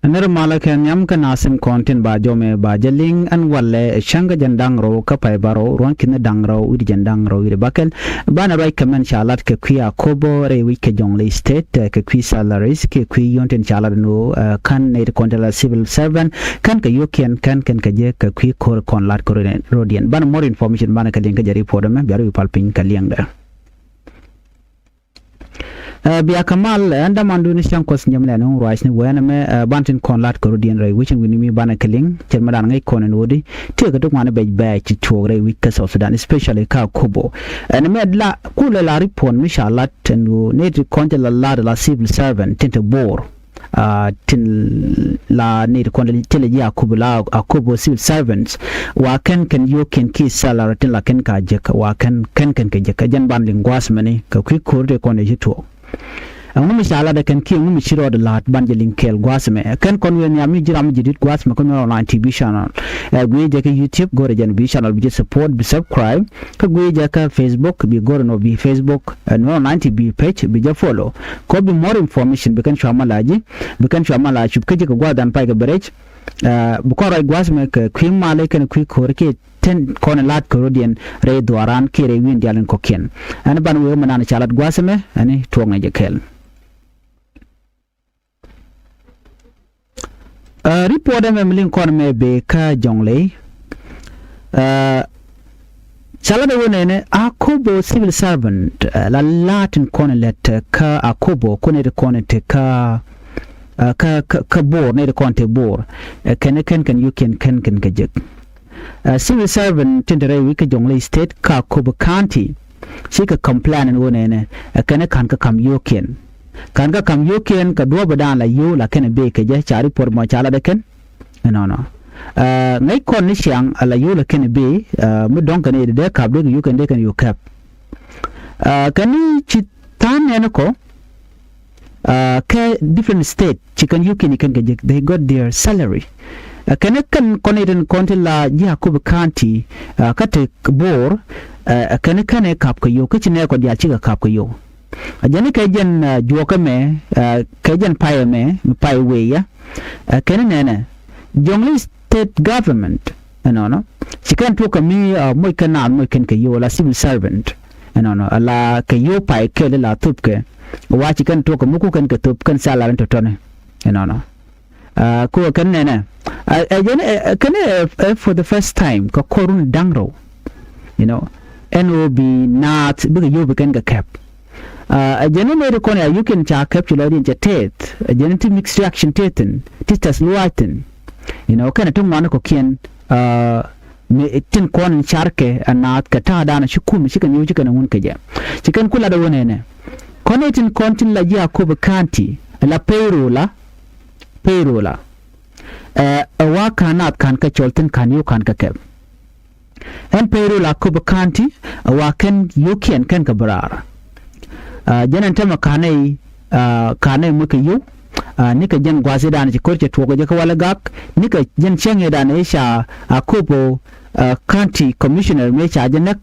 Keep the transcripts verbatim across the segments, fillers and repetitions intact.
Nɛr malä kɛ nhiam kä nasin kɔn tin ba jɔmɛ ba jɛ liŋ ɛn walɛ cäŋ kä jɛn da̱ŋ rɛw kä pay ba rɛw ruɔ̱n ki̱n da̱ŋ rɛw wi̱cdɛ jɛn da̱ŋ rɛw wi̱cdɛ bakɛl. Banɛ ruac kɛ mɛn ca lat kɛ kui̱ Akobo rɛy wi̱c kɛ Jonglei State, kɛ kui̱ salaries kɛ kui̱ yio̱n tin ca lat ɛn ɣöö kän nɛy ti kɔn ti la civil servant kän kɛ yio̱kiɛn kän kɛn kɛ jɛ kɛ kui̱ ko̱r kɔn lat kɛ rodiɛn. Banɛ more information banɛ kɛ liŋ kä jɛ report ɛmɛ bia rɔ wi̱i̱ pal piny kɛ liɛŋdɛ. Ɛ bia kä mal ɛn dämandun cäŋ kuɔth nyɛm lɛ ni ruacni wɛn ɛmɛ ɛ ban tin kɔn lat kɛ rodiɛn rɛy wi̱cin wi̱ni mi banɛ kɛ liŋ cɛn mɛ dan ŋäc kɔn ɛn ɣöödi. Tiɛɛk kä ti ŋuan bɛc bɛɛc ci cuɔɔk rɛy wi̱c kä South Sudan, especially kä Akobo. Ɛn mɛ la kulɛ la report mi ca lat ɛn ɣöö nɛy ti kɔn ti la lat la civil servant tin te Bor. Tin la nɛy ti kɔn ti lɛ ji̱ Akobo la Akobo civil servants wa kɛn kɛn yio̱kiɛn ki salary tin la kɛn ka jek wa kɛn kɛn kɛn kɛ jek. Ɛ jɛn ban liŋ gua̱a̱th mɛni kɛ kui̱ ko̱r ti kɔn ti ci tuɔɔk. Ɛŋu mi ca lat ɛ kɛn kiɛ ŋu mi ci rɔɔdɛ la̱a̱t ban jɛ liŋ kɛɛl gua̱a̱th ɛmɛ. Ɛ kɛn kɔn wëë nhiam mi ji̱ ram mi ji̱ di̱t gua̱a̱th ɛmɛ kä Nuɛr Online T V channel. Ɛ gui̱i̱ jɛ kä YouTube go̱rɛ jɛn bi channel bi jɛ support bi subscribe. Kä gui̱i̱ jɛ kä Facebook bi go̱rɛ nɔ bi Facebook ɛ Nuɛr Online T V page bi jɛ follow. Kɔ bi more information bi kɛn cua mal a ji̱ bi kɛn cua mal a cup kä ji̱ kɛ gua̱a̱th dan pay kɛ bɛ rɛc. Ɛ bi kɔn ruac gua̱a̱th ɛmɛ kɛ kui̱ mal kɛn kui̱ ko̱r kiɛ tin kɔn in la̱a̱t kɛ rodiɛn rɛy dhuaaran kiɛ rɛy wi̱i̱n diaal in kɔ̱kiɛn. Ɛn ban wëë mɛ nan ca lat gua̱a̱th ɛmɛ ɛn tuɔɔk ŋäc jɛ kɛɛl. Ɛ report ɛmɛ mi liŋ kɔn mɛ bee kä Jonglei. Ɛ ca lat ɛ wä nɛnɛ Akobo civil servant ɛ la la̱a̱t in kɔn in lɛt kä Akobo kun in ti kɔn in ti kä ɛ kä kä Bor nɛy ti kɔn ti Bor. Ɛ kɛn kɛn kɛn yio̱kiɛn kɛn kɛn kɛ jek. Ɛ civil servant tin te rɛy wi̱c kä Jonglei State kä Akobo County. Cikɛ complain ɛn ɣöö nɛnɛ ɛ kɛn ka̱n kä ka̱m yio̱kiɛn. Ka̱n kä ka̱m yio̱kiɛn kɛ duɔ̱ɔ̱p ɛ da̱a̱n la yio̱w la kɛn ɛ bee kɛ jɛ ca report mɔ ca lat ɛ kɛn. Ɛnɔnɔ ɛ ŋäc kɔn ni ciaŋ ɛ la yio̱w la kɛn ɛ bee ɛ mi dɔ̱ŋ kɛn ɛ dee kap dee kɛ yio̱kiɛn dee kɛn yio̱w kɛp. Ɛ kɛn ni ci tha̱a̱n nɛn kɔ. Ɛ kɛ different state ci kɛn yio̱kiɛn kɛn kɛ jek they got their salary. Ɛ kɛn kɛn kɔn itin kɔn ti la ji̱ Akobo County ɛ kä te Bor. Ɛ kɛn kɛn ɛ kap kɛ yio̱w kä ci nɛɛkɔ diaal cikɛ kap kɛ yio̱w. Ɛ jɛn kɛ jɛn ɛ juɔkä mɛ ɛ kɛ jɛn pay ɛmɛ mi pay wee yɛ. Ɛ kɛn nɛnɛ Jonglei State Government ɛnɔnɔ ci kɛn tuɔk kɛ mi ɛ moc kɛn naath moc kɛn kɛ yio̱w la civil servant. Ɛnɔnɔ ala kɛ yio̱w pay kɛl la thopkɛ. Wa ci kɛn tuɔk kɛ mi ku kɛn kɛ thop kɛn salary tɔ̱tɔ̱ni. Ɛnɔnɔ ɛ kuɛ kɛn nɛnɛ ɛ jɛn ɛ kɛn ɛ for the first time kɛ kɔrun da̱ŋ rɛw. You know ɛn ɣöö bi naath bikɛ yio̱w bi kɛn kɛ kɛp. Ɛ jɛn ni nɛy ti kɔn ya yio̱kiɛn ca kɛp ci lɔcdiɛn cɛ tɛth ɛ jɛn ti mixed reaction tɛthin ti tɛth luaacthin. You know kɛn ti ŋuan kɔ̱kiɛn ɛ mi tin kɔn in carkɛ ɛ naath kɛ ta̱a̱dan ci kum ci kɛn yio̱w ci kɛn ɛ ŋun kɛ jɛ. Ci kɛn ku lat ɛ wä nɛnɛ kɔn nɛy tin kɔn tin la ji̱ Akobo County ɛ la payroll la payroll la ɛ ɛ wa ka̱n naath ka̱n kɛ cɔl thi̱n ka̱n yio̱w ka̱n kɛ kɛp. Ɛn payroll Akobo County ɛ wa kɛn yio̱kiɛn kɛn kɛ bi raar. Ɛ jɛn ɛn tämɛ ka̱n nɛy ɛ ka̱n nɛy moc kɛ yio̱w. Ɛ nikɛ jɛn gua̱thidan ci ko̱r cɛ tuɔɔk kɛ jɛ kä Walɛ Gak nikɛ jɛn cäŋ ëëdan ëë ca Akobo ɛ County Commissioner mëë ca jɛ näk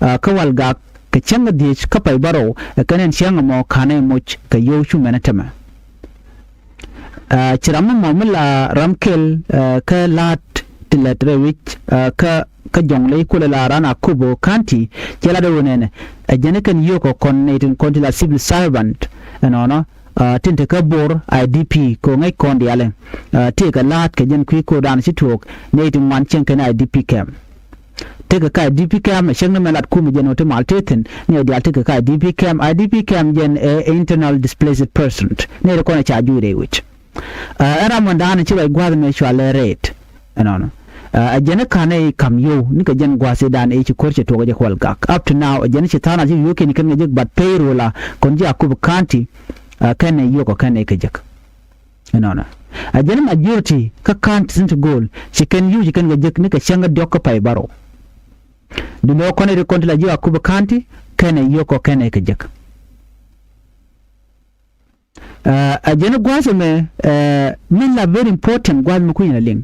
ɛ kä Walɛ Gak kɛ cäŋ ɛ dhiec kä pay bärɔw ɛ kɛn ɛn cäŋ ɛmɔ ka̱n nɛy moc kɛ yio̱w cu mɛn ɛ tämɛ. Ɛ ci ram mi mɔ mi la ram kɛl ɛ kä la̱a̱t ti lät rɛy wi̱c ɛ kä kä Jonglei kulɛ la ran Akobo County. Cɛ lat ɛ wä nɛnɛ ɛ jɛn kɛn yio̱k ɔ kɔn nɛy tin kɔn ti la civil servant ɛnɔnɔ ɛ tin te kä Bor I D P kɛ ɣöö ŋäc kɔn diaalɛ. Ɛ tëëkɛ la̱a̱t kɛ jɛn kui̱ ko̱o̱dan ci tuɔɔk nɛy tin ŋuan cieŋ kɛn I D P camp. Tekɛ ka I D P camp ɛ cäŋ ni mɛ lat kumɛ jɛn ɣöö ti mal tëë thi̱n ni ɛ diaal tekɛ ka I D P camp. I D P camp jɛn ɛ internal displaced person ni ɛ ti kɔn ɛ ca juuc rɛy wi̱c. Ɛ ram mɔndan ci ruac gua̱a̱th mɛ cua lɛ rɛɛt ɛnɔnɔ. Ɛ jɛn ɛ ka̱n ɛ ka̱m yio̱w nikɛ jɛn gua̱a̱th idan ɛ ci ko̱r cɛ tuɔɔk ɛ jɛ kual gak up to now ɛ jɛn ci tha̱a̱n a ci yio̱w kiɛn kɛn kɛ jek but payroll la kɔn ji̱ Akobo County. Ɛ kɛn ɛ yio̱k ɔ kɛn ɛ kɛ jek. Ɛnɔnɔ ɛ jɛn majority kä counties tin ti go̱o̱l ci kɛn yio̱w ci kɛn kɛ jek nikɛ cäŋ kä diɔ̱k kä pay bärɔw. Duundɛ ɣöö kɔn ɛ ri kɔn ti la ji̱ Akobo County kɛn ɛ yio̱k ɔ kɛn ɛ kɛ jek. Ɛ jɛn gua̱a̱th ɛmɛ ɛ min la very important gua̱a̱th mi kui̱n ɛ liŋ.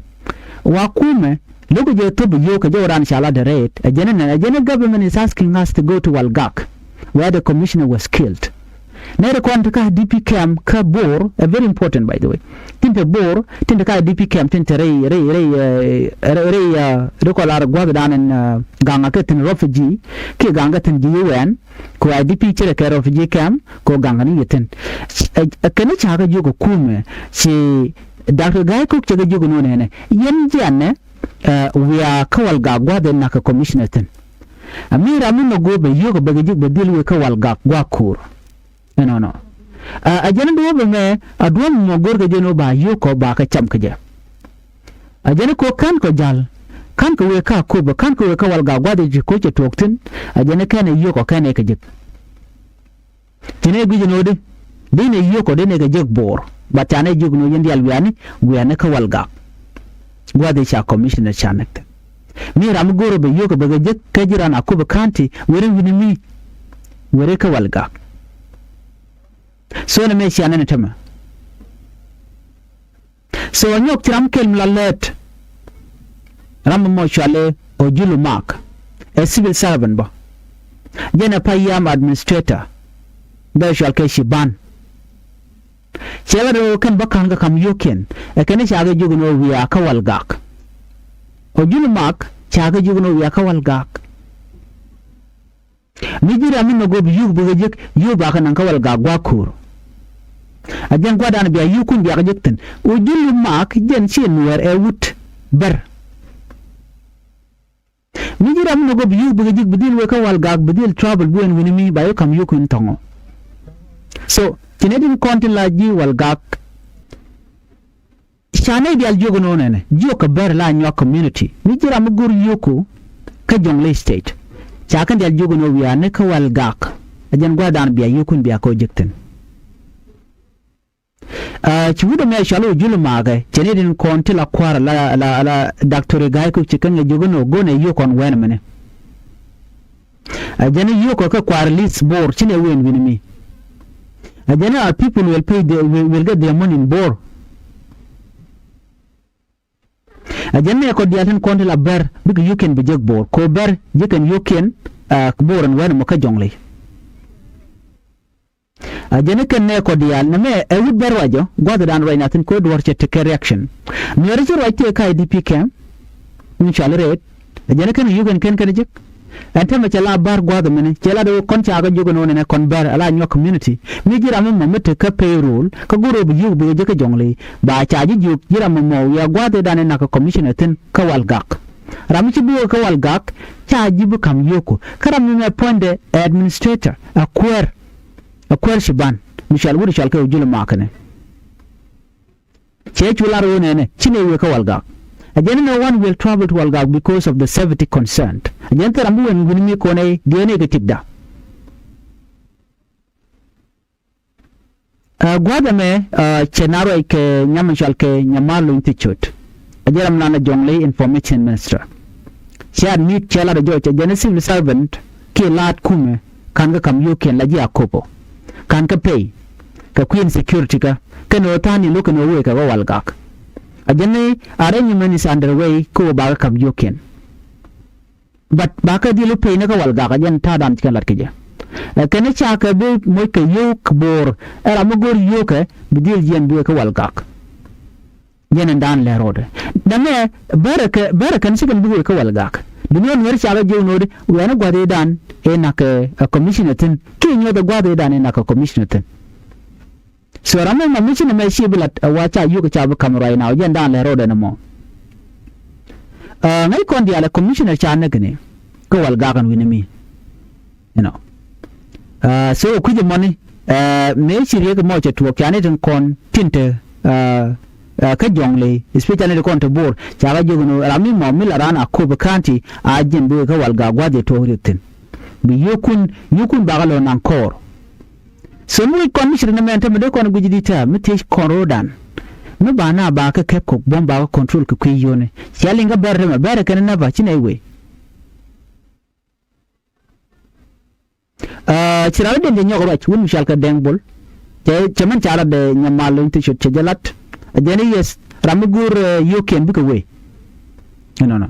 Wa kumɛ lo̱k jɛ thop yio̱k kɛ jɛ wä raan ca la dɛ rɛɛt ɛ jɛn ɛ nɛ ɛ jɛn ɛ government is asking us to go to Walgak where the commissioner was killed. Nɛy ri kɔn ti ka D P camp kä Bor ɛ very important by the way. tin te Bor, tin te ka I D P camp, tin te rɛy, rɛy, rɛy, eh, rɛy, rɛy, eh, ri kɔ lar gua̱th dan in, eh, gaŋ a kɛ thi̱n refugee, kiɛ gaŋ kɛ thi̱n ji̱ U N, kɛ I D P ci rɛ kɛ refugee camp, kɛ gaŋ kɛ ni yɛ thi̱n. Eh, eh, kɛn ca kɛ jiök ɛ kumɛ, ci Doctor Gai Kok cɛ kɛ jiök nɔ nɛnɛ. Yɛn jianɛ, eh, wiaa kä Walgak gua̱th in nak kɛ commissioner thi̱n. A mi ram mi nɔ go̱o̱p bɛ yio̱k bɛ kɛ jiök bɛ dhil wek kä Walgak gua̱a̱k ko̱o̱r. Ɛnɔnɔ. A, a jɛn duɔ̱ɔ̱p ɛmɛ, a duɔ̱ɔ̱p mɔ go̱rkɛ jɛn ɣöö ba yio̱k kɔ ba kɛ cam kɛ jɛ. A jɛn kɔ ka̱n kɔ ja̱l, ka̱n kɛ wëë ka Akobo, ka̱n kɛ wëë kä Walgak gua̱th i̱ ci ko̱c ɛ tuɔɔk thi̱n, a jɛn kɛn ɛ yio̱k kɔ kɛn ɛ kɛ jek. Ci nɛ gui̱c ɛn ɣöö di, di nɛ yio̱k kɔ di nɛ kɛ jek Bor, but ca nɛ jiök ɛn ɣöö yɛn diaal wiani, wiani kä Walgak. Gua̱th i̱ ca commissioner ca nɛk thi̱n. Mi ram mi go̱o̱r ɔ bɛ yio̱k ɔ bɛ kɛ jek kä ji̱ ran Akobo County, weri wi̱ni mi, weri kä Walgak. So nɛ mɛ cia nɛn tämɛ. So a nyɔk ci ram kɛl mi la lɛt. Ram mɔ cuali Ojulu Mark. Ɛ civil servant bä. Jɛn ɛ payam administrator. Bɛ cual kɛ Shiban. Cɛ la rɛw kɛn bä ka̱n kä kam yio̱kiɛn. Ɛ kɛn ca kɛ jiök ni wiaa kä Walgak. Ojulu Mark ca kɛ jiök ni wiaa kä Walgak. Mi ji̱ ram mi nɔ gop yuk bikɛ jek yuk bakɛ naŋ kä Walgak gua̱a̱k ko̱o̱r. A jɛn gua̱dan bia yuk kun biakɛ jek thi̱n. Ojulu Mark jɛn ci Nuɛɛr ɛ wut Bär. Mi ji̱ ram mi nɔ gop yuk bikɛ jek bi dhil wek kä Walgak bi dhil trouble bi wen wi̱ni mi ba yuk kam yuk in thɔŋɔ. So ci nɛ din kɔn ti la ji̱ Walgak. Ca nɛy diaal jiök ɛn ɣöö nɛnɛ jiök kɛ Bär la nyuak community. Mi ji̱ ram mi go̱r yio̱o̱ku kä Jonglei State. Ca kɛn diaal jiök ɛn ɣöö wiaa ni kä Walgak. A jɛn gua̱dan bia yio̱o̱kun bia kɛ ɣöö jek thi̱n. Aa, ci wut ɛmɛ cɔal Ojulu Mark ɛ cɛ nɛy din kɔn ti la kua̱r la, la, la Doctor Gai Kok ci kɛn ɛ jiök ɛn ɣöö go̱n ɛ yio̱o̱k kɔn wɛn ɛmɛnɛ. A jɛn yio̱o̱k kɛ kua̱r li̱th Bor ci nɛ wen wi̱ni mi. A jɛn a people will pay the, will, will get their money in Bor. A jɛn nɛ kɔ diaal tin kɔn ti la Bär bikɛ yio̱o̱kiɛn bi jek Bor. Kɛ ɣöö Bär jekɛn yio̱o̱kiɛn, a, Bor ɛn wɛn ɛmɔ kä Jonglei. A jɛn kɛn nɛ kɔ diaal nɛ mɛ ɛ wut Bär ruacɔ gua̱thdan ruac na thi̱n kɛ ɣöö duɔ̱ɔ̱r cɛ tekɛ reaction. Nuɛɛri ci ruac tëë ka I D P camp. Min cɔal i̱ rɛɛt. A jɛn kɛn yio̱o̱kɛn kɛn kɛn jek. Ɛn täämɛ cɛ la Bär gua̱a̱th ɛmɛni cɛ la dee wä kɔn ca kɛ jiök ɛn ɣöö nɛnɛ kɔn Bär ala nyuak community. Mi ji̱ ram ɛmɔ mi te kä payroll kä go̱r ɣöö bi yio̱o̱k bikɛ jek kä Jonglei ba ca ji̱ jiök ji̱ ram ɛmɔ wiaa gua̱a̱th ëëdan in nakä commissioner thi̱n kä Walgak. Ram mi ci bi wä kä Walgak ca ji̱ bi ka̱m yio̱o̱ku. Kä ram mi mɛ puɔ̱nydɛ ɛ administrator ɛ kuäär. Ɛ kuäär Shiban mi cɔal wut cɔal kɛ Ojulu Mark ɛnɛ. Cɛ cu lar ɣöö nɛnɛ ci nɛ wëë kä Walgak. A jɛn ni no one will travel to Walgak because of the safety concern. A jɛn thil ram bi wen wi̱ni mi kɔn ɛ diɛɛn ɛ kɛ tikda. Ɛ gua̱a̱th ɛmɛ, ɛ, cɛ na ruac kɛ nyam in cɔal kɛ Nyamar Lony Thiecot. A jɛ ram nan a Jonglei Information Minister. Cɛ admit cɛ lat a jɔc a jɛn a civil servant kiɛ laat kumɛ ka̱n kä ka̱m yio̱o̱kiɛn la ji̱ Akobo. Ka̱n kä pay kɛ kui̱n security kä kɛn ɣöö tha̱a̱ŋ ni lo̱k kɛn ɣöö wëë kɛ ɣöö Walgak. A jɛn ni arrangement is underway kä ɣöö bakɛ ka̱m yio̱o̱kiɛn. But bakɛ dhil wä pay ni kä Walgak a jɛn ta̱a̱dan ci kɛn lat kɛ jɛ. Ɛ kɛn ca kɛ bi moc kɛ yio̱o̱k Bor ɛ ram mi go̱r yio̱o̱kɛ bi dhil jiɛn bi wëë kä Walgak. Jɛn in daan lɛ ro̱o̱dɛ. Dämɛ bärɛ kɛ, bärɛ kɛn cikɛn bikɛ wëë kä Walgak. Dunia Nuɛɛri cakɛ jiök no̱o̱di wiaa ni gua̱th i̱dan in nakɛ, ɛ, commissioner thi̱n. Kiɛ nyuɔth ɛ gua̱th i̱dan in nakɛ commissioner thi̱n. So ram ɛmɔ mi ci nɛmɛ ci bi lat ɛ wa ca yio̱k ca bi ka̱m ruac na wä jɛn daan lɛ ro̱o̱dɛ nɛmɔ. Ɛ, ŋäc kɔn diaal ɛ commissioner ca näk kɛn i̱ kä Walgak ɛn wi̱ni mi. You know. Ɛ, so kui̱c ɛmɔni, ɛ, mëë ci riek ɛmɔ cɛ tuɔɔk ca ni tin kɔn tin te, ɛ, ɛ, kä Jonglei, especially tin kɔn te Bor, ca kɛ jiök ni ram mi mɔ mi la raan Akobo County a jiɛn bi wëë kä Walgak gua̱th i̱ tuɔɔk riek thi̱n. Bi yio̱o̱kun, yio̱o̱kun bakɛ lo̱n naŋ kɔɔr. So mi wi̱c kɔn mi ci ri ni mɛn te mi dee kɔn guic di tɛ̈ mi thiec kɔn ro̱o̱dan. Mi ba na ba kɛ kɛp kɔk buɔ̱m bakɛ control kɛ kui̱ yio̱o̱ni. Cia liŋ kä Bär te mɛ Bär kɛn ni napa ci nɛy wëë. Aa, ci ral den jɛ nyɔk ruac wun mi cɔal kɛ Dɛŋ Bol. Cɛ, cɛ mɛn ca lat dɛ Nyamar Lony Thiecot cɛ jɛ lat. Ɛ jɛn i̱ yes ram mi go̱o̱r, ɛ, yio̱o̱kiɛn bikɛ wee. Ɛnɔnɔ.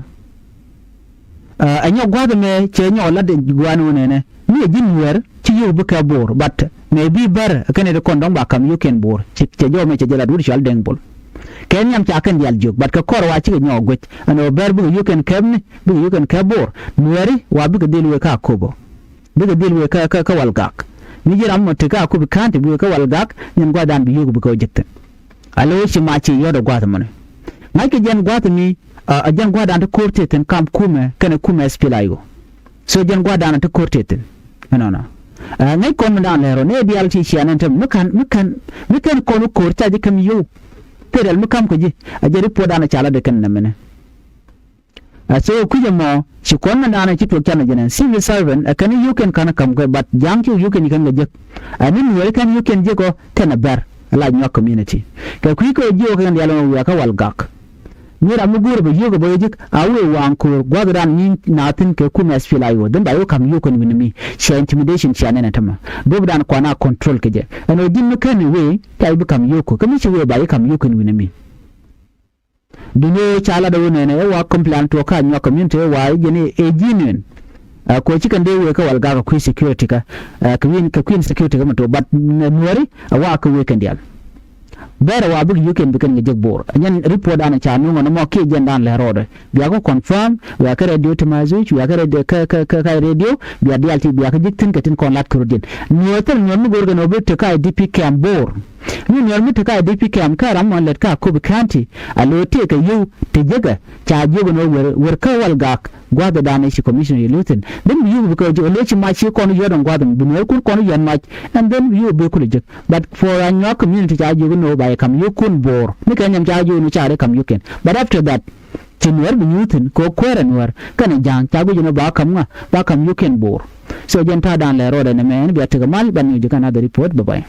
Aa, ɛ nyɔk gua̱a̱th ɛmɛ cɛ nyɔk lat dɛ gua̱a̱n wun ɛnɛ. Mi ɛ ji̱n Nuɛɛr ci yio̱o̱k bikɛ Bor, but mɛ bi Bär kɛn ɛ ti kɔn dɔ̱ŋ ba ka̱m yio̱o̱kiɛn Bor. Cɛ, cɛ jɔw mɛ cɛ jɛ lat wun cɔal Dɛŋ Bol. Kɛ nhiam ca kɛn diaal jiök, but kɛ kɔr wa cikɛ nyɔk guic ɛn ɣöö bɛr bikɛ yio̱k kɛn kɛpni, bikɛ yio̱k kɛn kɛp Bor. Nuɛɛri wa bikɛ dhil wëë kä Akobo, bikɛ dhil wëë kä, kä, kä Walgak. Mi ji̱ ram mɔ te kä Akobo County bi wëë kä Walgak, nyɛn gua̱thdan bi yio̱k bikɛ wä jek thi̱n. A lo̱ ci mac ci yɔ̱t ɛ gua̱th mɔni. Ŋa̱ckɛ jɛn gua̱th mi, a, a jɛn gua̱thdan ti ko̱r tëë thi̱n kam kumɛ kɛnɛ kumɛ S P L A I O. So jɛn gua̱thdan ti ko̱r tëë thi̱n. Ɛnɔnɔ. Ɛ, ŋäc kɔn mi da̱a̱n lɛr ɔ, ni diaal ci cian ɛn tɛm, mi ka̱n, mi ka̱n, mi kɛn kɔn ko̱r ca ji̱ kɛm yio̱w. Thil rial mi ka̱m kɛ ji̱, a jɛ report dan ca la dee kɛn nɛmɛnɛ. A so kui̱c ɛmɔ, ci kɔn mi da̱a̱n ci tuɔk can ɛ jɛn ɛn. Civil servant, ɛ kɛn yio̱w kɛn ka̱n ka̱m kɛ, but ja̱a̱ŋ ci yio̱w kɛn kɛn kɛ jek. Ɛ ni nuɔri kɛn yio̱w kɛn jek ɔ, kɛn ɛ bɛr, ɛ la nyuak community. Kɛ kui̱ kɛ ji̱ ɔ kɛn diaal ɔ wiaa kä Walgak. Mi ram mi go̱o̱r bɛ yio̱k bɛ jek a wëë waŋ ko̱o̱r gua̱thdan mi naath thi̱n kɛ kumɛ S P L A I O. Then ba yio̱k ka̱m yio̱k kɛn wi̱n mi. Cia intimidation cia nɛn ɛ tämɛ. Duɔ̱pdan kuan a control kɛ jɛ. Ɛn ɣöö ji̱n mi kɛn i̱ wëë ca i̱ bi ka̱m yio̱k ko̱. Kä mi ci wëë ba i̱ ka̱m yio̱k kɛn wi̱n mi. Duŋni ɣöö ca lat ɣöö nɛnɛ ɛ wa complain tuɔɔk kä Anyuak community ɛ wa i̱ jɛn i̱ ɛ genuine. Ɛ, kɛ ɣöö ci kɛn dee wëë kä Walgak kɛ kui̱ security kä, ɛ, kɛ kui̱, kɛ kui̱ security kä mɛ tuɔɔk, but nɛ nuɔri ɛ wa kɛ wëë kɛn diaal. Bɛrɛ wa bikɛ yio̱k kɛn bi kɛn kɛ jek Bor. Nyɛn report dan ca nuŋ ɛn ɛmɔ kiɛ jɛn dan lɛ rɔɔdɛ. Bia kɛ confirm, bia kɛ radio ti ma zuc, bia kɛ radio, kɛ, kɛ, kɛ, kɛ radio, bia diaal ti, bia kɛ jek thi̱n kɛ tin kɔn lat kɛ rut jɛn. Nuɔr thil nuɔr mi go̱o̱r kɛn ɔ bi te ka I D P camp Bor. Mi nuɔr mi te ka I D P camp kä ram mɔ lät kä Akobo County. A lo̱ tëëkɛ yio̱w te jekɛ, ca jiök ɛn ɣöö wer, wer kä Walgak. Gua̱thdan ɛ ci commissioner yɛ lo̱thin. Then bi yio̱k bi kɛ jiök, ɛ lo̱ ci mac ci kɔn yɔ̱t ɛn gua̱th ɛmɔ, bi nuɔr kun kɔn yɔ̱t mac. And then bi yio̱k bi kulɛ jek. But for Anyuak community ca jiök ɛn ɣöö ba yɛ ka̱m yio̱k kun Bor. Ni kɛ nyam ca jiök ɛn ɣöö ca ri ka̱m yio̱k kɛn. But after that, ci nuɔr bi nyuuthin kɛ ɣöö kuäärɛ nuɔr kɛnɛ ja̱a̱ŋ ca guic ɛn ɣöö ba ka̱m ŋa, ba ka̱m yio̱k kɛn Bor. So jɛn ta̱a̱dan lɛ rɔɔdɛ nɛmɛ, ɛn bia tekɛ mal, ban nyuc ji̱ kɛ another report. Bye bye.